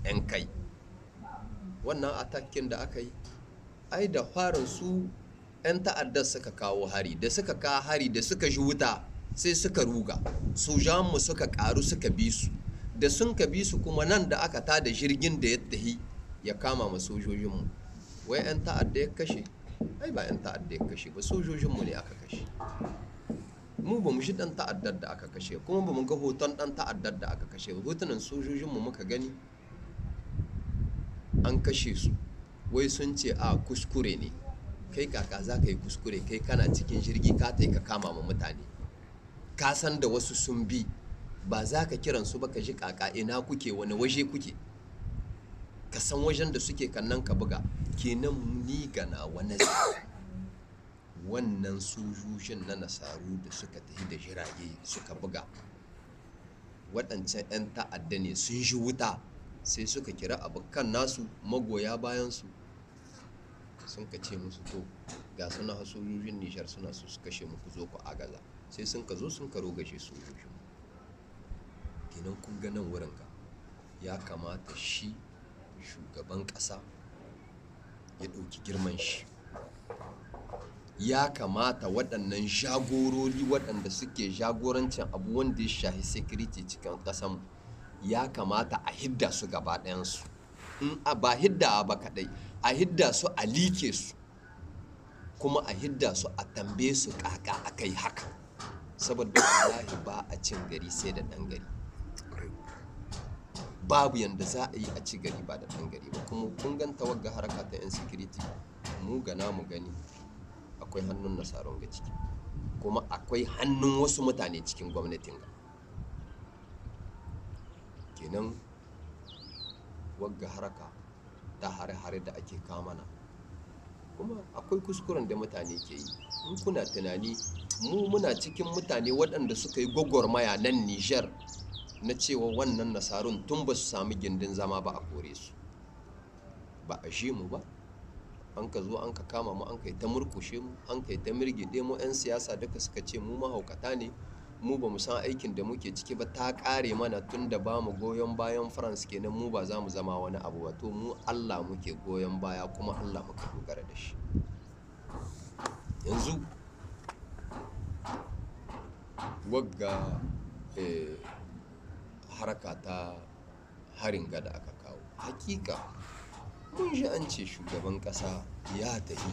'yan kai. Wannan attacking da aka yi, ai da farin su 'yan ta'addar suka kawo hari. Da suka kawo hari, da suka ji wuta, sai suka ruga. Sojanmu suka karu, suka bi su. Da sun ka bi su kuma, nan da aka tada jirgin da ya tahi ya kama ma sojojinmu, wai 'yan ta'adda ya kashe? Ai ba 'yan ta'adda ya kashe ba, sojojinmu ne aka kashe. Mu ba mu shi dan ta'addar da aka kashe, kuma ba mu ga hoton dan ta'addar da aka kashe ba. Hotunan sojojinmu muka gani an kashe su. Wai sun ce a kuskure ne. Kai, kaka za ka yi kuskure? Kai kana cikin jirgi, ka tai ka kama ma mutane, ka san da wasu sun bi, ba za ka kiran su ba ka ji kaka ina kuke, wani waje kuke, ka san wajen da suke kannan ka buga? Kenan ni gana wani wannan sojojin na Nasaru da suka tafi da jirage suka buga waɗancan 'yan ta'adda ne, sun ji wuta sai suka kira abokan nasu, magoya bayansu, sun ka ce musu, "To, ga suna sojojin Nijar suna so su kashe muku, zo ku agaza." Sai sun ka zo sun ka rogashe sojojin. Kenan kun ga nan wurin ga ya kamata shi shugaban ƙasa ya ɗauki girman shi. Ya kamata waɗannan jagorori waɗanda suke jagorancin abu wanda ya shahi security cikin ƙasanmu, ya kamata a hidda su gaba ɗayansu. In a ba hidda ba kaɗai, a hidda su, a like su, kuma a hidda su, a tambaye su kaka aka yi haka. Saboda wallahi ba a cin gari sai da ɗan gari. Babu yanda za a yi a ci gari ba da ɗan gari ba. Kuma kun gan tawagga haraka ta insecurity, mu gana mu gani akwai hannun Nasarun ga ciki, kuma akwai hannun wasu mutane cikin gwamnatin ga. Kenan wagga haraka ta hare-hare da ake kamana, kuma akwai kuskuren da mutane ke yi. In kuna tunani, mu muna cikin mutane waɗanda suka yi gwagwarmaya nan Nijar na cewa wannan Nasarun, tun ba su sami gindin zama ba, a kore su. Ba a shi mu ba. An ka zo an ka kama mu, an kai ta murkushe mu, an kai ta mirgide mu. 'Yan siyasa duka suka ce mu mahaukata ne, mu ba mu san aikin da muke ciki ba, ta ƙare mana, tun da ba mu goyon bayan France, kenan mu ba za mu zama wani abu ba. To, mu Allah muke goyon baya, kuma Allah muka dogara da shi. Yanzu wagga haraka ta harin gada aka kawo, hakika mun ji an ce shugaban ƙasa ya tafi.